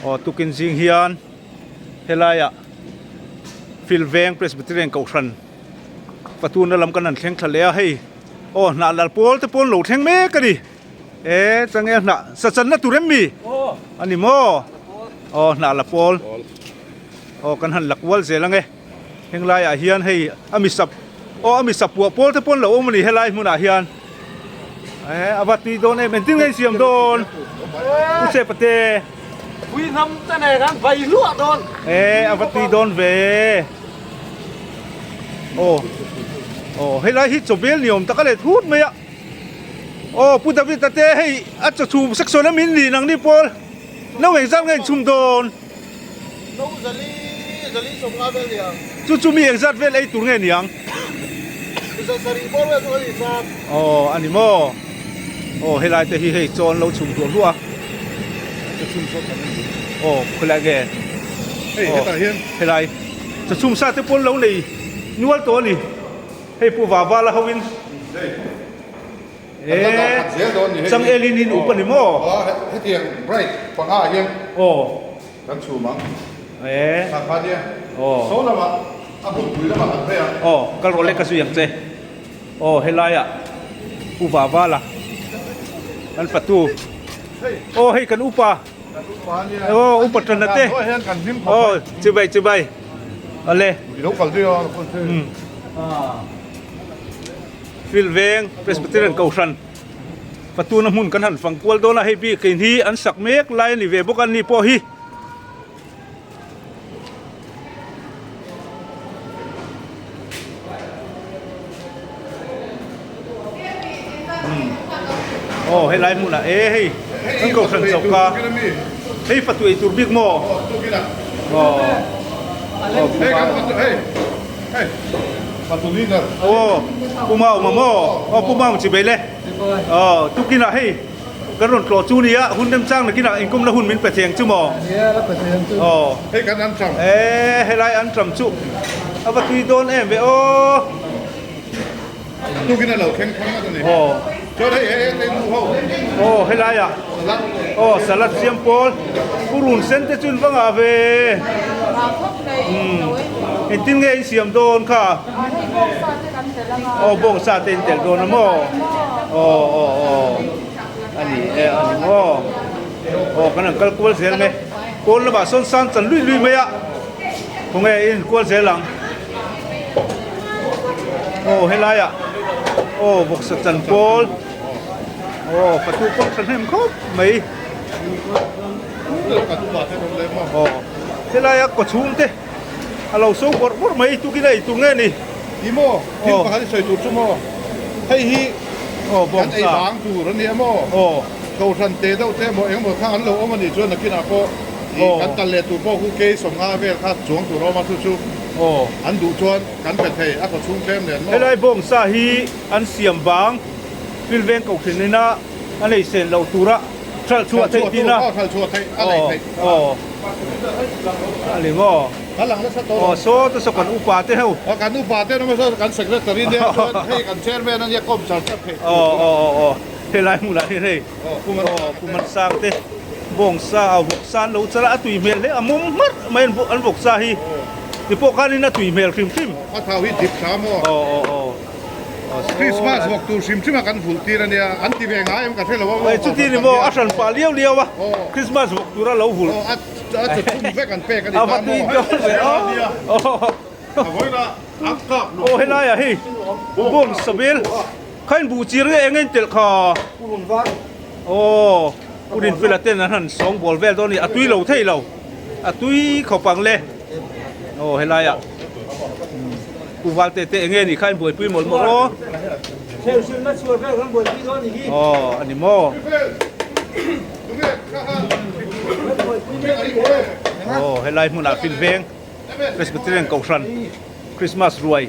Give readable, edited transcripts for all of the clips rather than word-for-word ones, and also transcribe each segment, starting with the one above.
Aw tukin zing hian helaiah Field Veng Presbyterian Kohhran Patuna lam kan han thleng thla leh a hei aw hnah lal pawl te pawh an lo thleng mek a ni e change hnah sa channa tur em mi a ni maw aw hnah la pawl aw kan han la kual zel ang e heng laiah hian hei a mi sap aw a mi sap puah pawl te pawh an lo awm a ni helai hmunah hian e a va tui dawn em engtin nge insiam dawn u che pate. Pui hnam te nen an vai hluah dawn. E a va tui dawn ve. Aw aw helai hi chawbel ni awm tak a let hut mai a. Aw Pu David a te hei a chaw chhum section a min ni nang ni pawl no engzat nge in chhum dawn. No zali zali sawmnga vel ni ang. Chu chu mi engzat vel ei tur nge ni ang? Za sarih bawr vel chu a ni chuan. Aw a ni maw? Aw helai te hi hei chaw an lo chhum duah hluah a. Chaw chhum saw kan ni. Aw khawilai nge? Hei hetah hian. Helai chaw chhum sa te pawn lo nei nual tawh a ni. Hei Pu Vavala ho in. Hei. Eee changel in in up a ni maw? Aw hetiang bright panga ah hian. Aw. Kan chhum ang. Eee. Thla kha nia. Aw. Saw lamah a hunpui lamah kan phei ang. Aw kal rawh le ka zui ang che. Aw helaiah Pu Vavala kan fatu. Aw hei kan upa. Kan upa nia. Aw upa tana te. Aw chibai chibai. Awle. I lo kal deuh a lo kal thei. Field veng Presbyterian Kohhran Fatuna hmun kan han fang kual dawn a, hei biakin hi an sak mek lai a ni ve bawk a, ni pawh hi. Aw helai hmunah e hei kan Kohhran choka hei fatu ei tur bik maw? Aw aw Aw Pu Mauma maw? Aw Pu Maum chi bei le. Aw tukinah hei kan rawn tlawh chu nia hun remchang nakinah inkumna hun min pe theng chu maw? Aw e helai an ṭam chu a va tui dawn em ve aw. Tukin a lo thleng thang ngat a ni. Aw. Chuan hei hei hei nu ho. Aw helai ah. Salad. Aw salad siam pawl. Purun sen te chu in va ngah ve. Umm engtin nge in siam dawn kha? Aw bawngsa te in telh dawn a maw? Aw aw aw a ni e a ni maw? Aw kan han kal kual zel nge. Kawl lamah sawn sang chan lui lui mai a. Khawnge in kual zel ang. Aw helaiah aw vawksa chan pawl aw fatu pawh tha hnem khawp mai aw helaia kaw chhung te a lo so bawrh bawrh mai tukin a eitur nge ni Ti maw thil pakhat i sawi tur chu maw hei hi kan ei vang tur a nia maw kohhran te deuh te emaw engemaw kha an lo awm a nih chuan nakinah pawh kan kal leh tur pawh khu kei sawmnga vel kha chuang tur a awm a chu chu An duh chuan kan pe thei, a kawchhung tlem nen maw? Helai bawngsa hi an siam vang, Field veng kohhran ina a nei sen loh tura hralh chhuah theih tihna. Aw, hralh chhuah theih, a nei theih. Aw, a ni maw? Ka lang nasa tawh lo. Aw, saw te saw kan upa te ho. Aw, kan upa te awm a, saw kan secretary nia chuan hei kan chairman a nia kawm char char theih. Aw, aw, aw, aw, helai hmunah hian hei. Aw, Pu Mansang te bawngsa a vawksa an lo char a, a tui hmel hle a mum hmarh mai an an vawksa hi ti pawh khanin a tui hmel hrim hrim. A thau hi dip hram aw. Aw aw aw. Christmas vawk tur hrim hrim a kan vulh tir a nia, an ti ve ngai em ka hre lo a. Aw chuti ni maw a hran pah liau liau a Christmas vawk tura lo vulh. Aw a a chawchhum vek an pek a ni ta maw. A va tui dawn ve aw. A vawiin a an kap luh. Aw helai ah hei bawng sabil. Kha in buh chir nge eng a in telh kha? Purun var. Aw, Purin fela ten an han sawng bawl vel dawn a ni, a tui lo thei lo, a tui khawp ang le. Aw helai ah Pu Valte te eng nge ni kha in buaipui mawlh mawlh aw. Theuhsilna chhuar vel kan buaipui dawn a ni hi. Aw, a ni maw? Aw, helai hmunah Filveng Presbyterian Kohhran Christmas ruai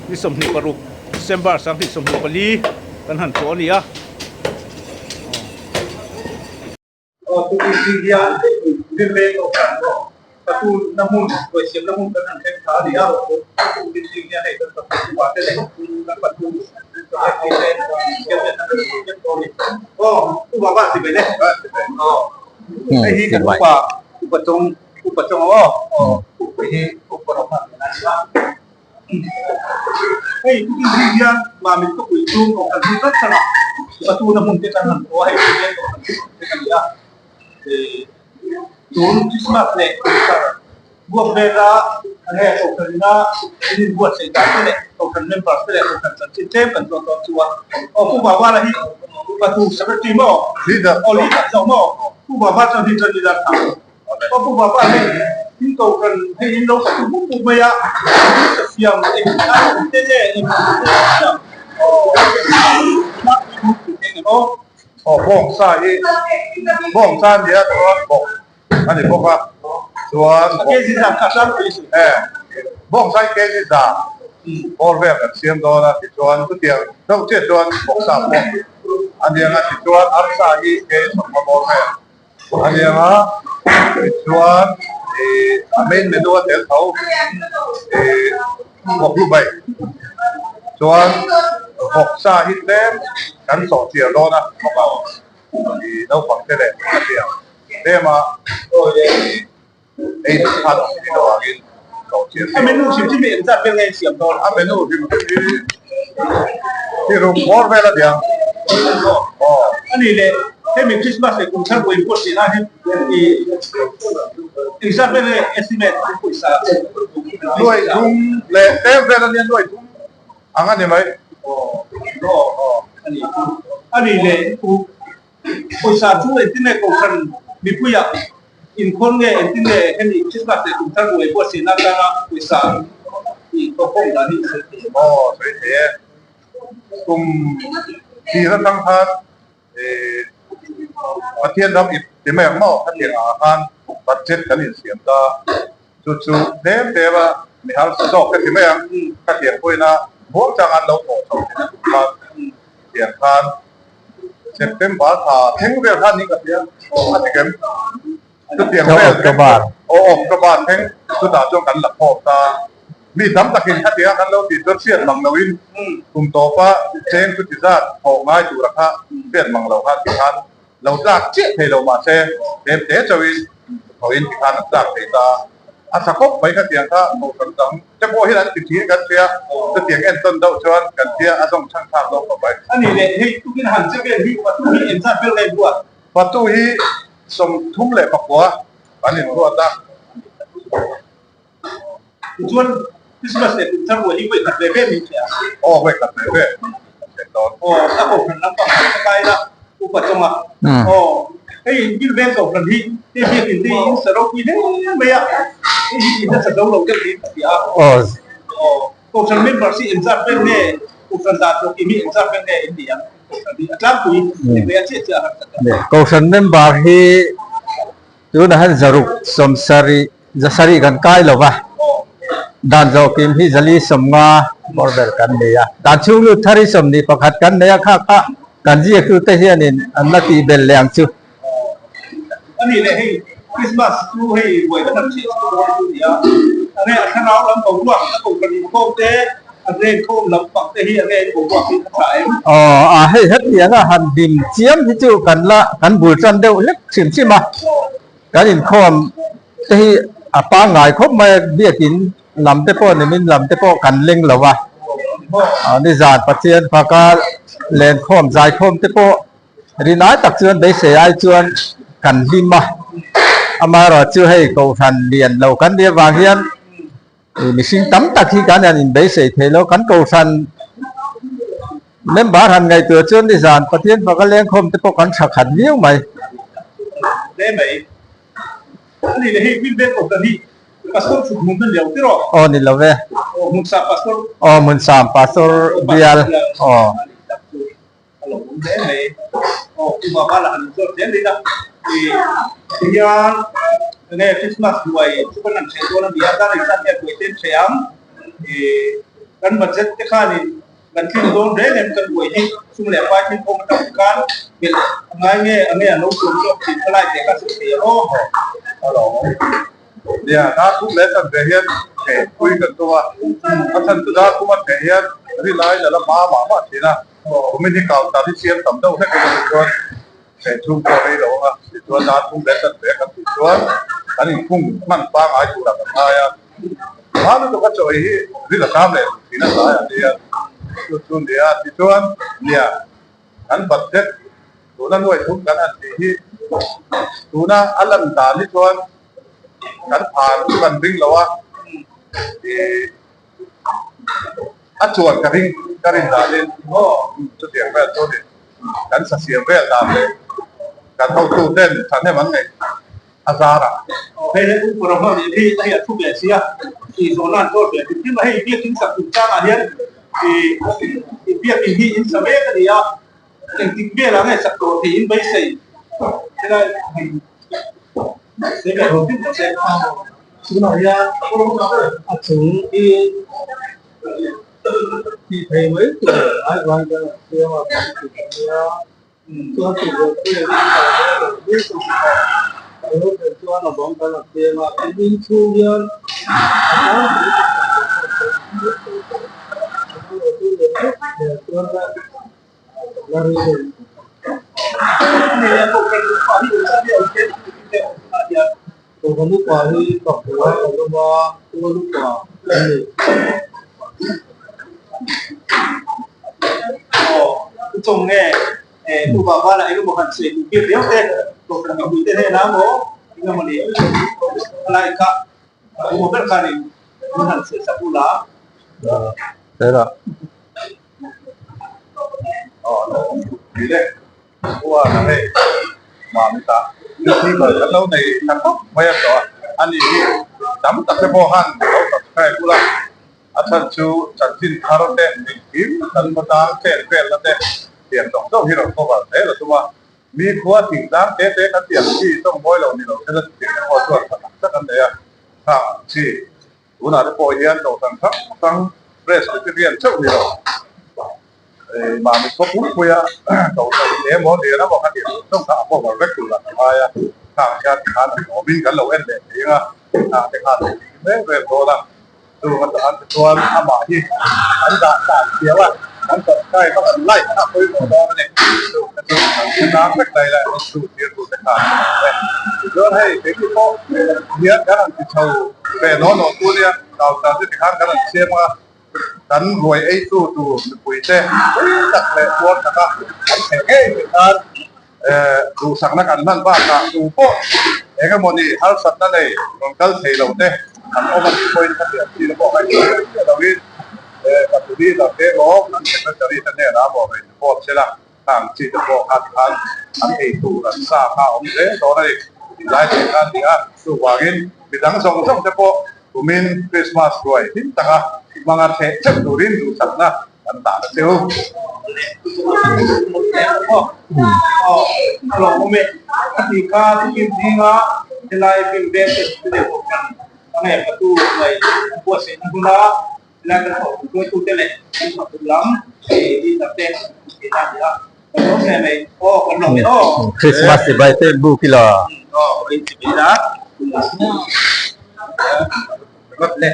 ni 26 December 2024 kan han tlawh a ni a. Aw tukin zing hian Vimveng Kohhran pawh Patun na hmun ruaisiamna hmun kan han thleng tha a ni a. Tukin zing hian hei kan Patun upa te leh kan Patun Secretary te Chairman an rawn tlawh vek dawn a ni. Aw Pu Baba ti mai le. Aw. Hei hi kan upa upa tawng upa tawng aw aw hei hi upa rawng a ni a. Hei tukin zing hian Mamit khawpui chu kohhran hmun hrang hrangah patuna hmun te kan han haw a, hei hi veng kohhran hmun te kan ni a. Tun Christmas leh Easter buak vela enge kohhran ina in inbuatsaih dan te leh kohhran members te leh kohhran chanchin tlem kan zawt dawn chu a. Aw Pu Vawala hi patu secretary maw? Leader. Aw leader zawk maw? Pu Vawala chuan hi chuan leader tha. Aw Pu Vawala hei in kohhran hei in lo patu mup mup mai a, in ka siam eng ai te nge eng te siam aw eng Aw bawngsa hi bawngsa a nia chuan bawk a ni bawk a chuan e bawngsa hi kg za bawr vel kan siam dawn a tichuan chutiang deuh chiah chuan bawksa pawh a nia nga tichuan arsa hi kg sawmhma bawr vel a nia nga tichuan ih a main menu a tel tho ih vawk lu bai chuan vawksa hi tlem kan sawh chiar dawn a bawk a ih naupang te leh a piang tlem a ih ei duh khan awm thin avangin sawh chiar A menu hrim hrim hi engzat vel nge in siam dawn? A menu hrim hrim hi hi rum bawr vel a niang aw. A nih leh hemi Christmas leh kum thar pawhin pawh tih lai hi ih engzat vel nge estimate pawisa Nuaih thum leh tlem vel a nia nuaih thum ang a ni mai. A nih leh pawisa chu engtin nge kohhran mipuiah inkhawn nge engtin nge hemi Christmas leh kum thar buai buatsaihna atana pawisa tih thawhkhawm dan hi i sawi thei em? Aw sawi thei e. Kum tir atang khan Ih Pathian ram ip ti mai ang maw? Khatiang ah khan budget kan insiam ta, chu chu tlem tlem a mi harsa zawk ka ti mai ang, khatiang pawhin a buang chang an lo thawh chho thin a tum khan tiang khan September thla thleng vel khan ni ka hria a ti kem chutiang vel thleng aw October thleng chutah chuan kan la khawm ta. Mi tam takin khatiang kan lo tih chuan hriat mang loin kum tawpa cheng chu ti zat thawh ngai tura kha hriat mang lo kha ti khan lo tlak chiah thei lo mahse tlem te chauhin thawhin ti khan an tlak thei ta a. A tha khawp mai khatiang kha kohhran dang te pawh hian an ti thin kan hria, chutiang entawn deuh chuan kan hria a zawng chhan thlak dawn khawp mai. A nih leh hei tukin han che vel hi Patu hi engzat vel nge buat? Patu hi 39 an inruat a. Tichuan Christmas leh kum thar ruah hi vawi khat ve ve min hria. Aw vawi khat ve ve min hria dawn. Aw a kohhran lampang han hre kai la upa chawnga. Aw hei in bil veng kohhran hi hei biakin te in sa ropui hle mai a hei hi in a sa zo lo deuh niin ka hria a. Aw kohhran members hi engzat vel nge kohhran dan tawh kim hi engzat vel nge in ni ang kohhran hi a tlangpui ni ve a chiah chiah a han sa ta. Kohhran member hi tunah hian zaruk sawmsarih Zasarih kan kai lo va, dan zawhkim hi zali 50 bawr ber kan nei a, dan chhung lut thar hi 21 kan nei a, kha kha kan ziaktute hianin an la tih bel leh ang chu. A nih leh hei Christmas chu hei buai kan han hriat chu dawn chu nia, a nge a thlarau lam boruak a kohhran inkhawm te, a renkhawm lam pang te hi a nge boruak hi a tha em? Aw a hei hetiang a han hlim chiam hi chu kan la kan bul tan deuh hlek hrim hrim a. Kan inkhawm te hi a pangngai khawp mai a, biakin lam te pawh nimin lam te pawh kan leng lo a, nizan Pathian faka lenkhawm zaikhawm te pawh rinai tak chuan beisei ai chuan kan hlim a, amaherawh chu hei kohhran lian lo kan nih avang hian mihring tam tak hi kan han inbeisei thei lo, kan kohhran Member han ngaihtuah chuan nizan Pathian faka lengkhawm te pawh kan tha khat viau mai. Hle mai. A ni le hei Wilbert Kohhran hi Pastor thut hmun a ni lo ti rawh? Aw ni lo ve. Aw Hmunsam Pastor. Aw Hmunsam Pastor bial. Aw. A ni tak chu a lo awm hle mai. Aw Pu Baba lah han inzawt zel ila. Ih tihian enge Christmas buai chu kan han hreh dawn a ni a, dar engzat nge buai te an hreh ang? Ih kan budget te khanin Kan thil dawn reng em kan buai hi sum leh pai thil khawm atang khan belh a ngai nge a nge an lo tuam zawk tih kha lai teh kha sawi thei ang aw. Hello. Nia, dar kum leh chan ve hian theh pui kan tum a, a chhan chu dar kum a theh hian rilai la la hma mah mah thin a, kumin hi kau tar hi siam tam deuh hlek emaw ni chuan theh chhung pawh rei lo ang a. Chuan dar thum leh chanve kan tih chuan kan inkhung hman pangngai turah kan ngai a. Hma lutuk a chaw ei hi ril a tam leh duh thin a tlaiah te hian chu chu nia tichuan nia kan budget tuna nuai thum kan han tih hi tuna a lan dan hi chuan kan phan chu kan ring lo a ih a chuan ka ring ka rin danin chutiang vel chu ni kan sasiam vel dan leh kan hotu ten thahnem an ngaih. a zar a. Hei he pu Pawrawhma nih hi hei a thu ve si a, tih zawhna an zawt ve hrim hrim a, hei biakin sak chungchangah hian ih biakin hi in sa mek a ni a, engtik velah nge sak tawh thei in beisei helai sei ve ho hrim rawh se. Tunah hian a chung hi tih thei mai tur ai vai kan siam a kan ti nia. Chuan tukverh pui a ring lo hle lo hle chu a lo thlen chuan a bang kan a siam a, kan in chhung hian a tlangpui chu kan lo hmuh theih mek thei tawh. Amaherawh chu leh hlek hmel chuan la rei lo. Kohhran upa hi pakua a awm a, tual upa a ni. Aw, u chawng nge u Vavana engemaw han sawi duh bik riau te, kohhran mipui te hnenah maw engemaw ni a lai kha engemaw ber khanin min han sawi sak ula. Chuan hei mami ta youtuber kan lo nei tha khawp mai a tawh a, ani hi tam tak te pawh han lo subscribe ula, a chhan chu chanchin thar te engkim kan khawtlang chen velna te thiam zawng zawng hi rawn cover zel a tum a, mi khua thingtlang te te kan tih ang chi tawng mawi lo ni lo se la chutiang te pawh chuan tha tak tak an nei a, khang ang chi. Tunah te pawh hian Kohhran hrang hrang Presbyterian chauh ni lo mahni khaw pumpuia Kohhran emaw lian emaw kha tih ang zawng kha a cover vek tur lah ka ngai a, khang hian tikhan an awmin kan lo en leh thei ang a, khang te khan an tih reng reng dawn a, chung atang te chuan amah hi an dah tan thiam a, an subscribe a kan like a pawimawh dawn a ni, chung te chu kan hre tlang vek lai la en tu tir tu te khan an awm e. Tichuan hei keini pawh hian kan han ti chho ve naw naw tu nia, Nauta te tikhan kan han siam a, kan ruai ei tu tur mipui te pui tak leh puar taka an theh ngei theih nan duhsakna kan hman bakah tu pawh eng emaw ni harsatna nei rawn kal thei lo te an awm a nih pawhin khatiang chi te pawh ngaihtuah reng chiah loin Patuli lam te emaw an secretary te hnenah emaw rawn report sela. Khang chi te pawh kha tikhan an ei tur an sa kha a awm zel dawn a ni tih lai thei kha a ni a, chuvangin midang zawng zawng te pawh kumin Krismas ruai hlim taka hmanga theh theuh turin duhsakna kan dah na cheu. Helai kan thawh hruaitute leh kan thawh duh lam hi tak te tih a ni a, kan lawm hle mai aw, kan lawm e aw. Christmas chibai te bu kilo. Aw, in chibai la. Ringawt le.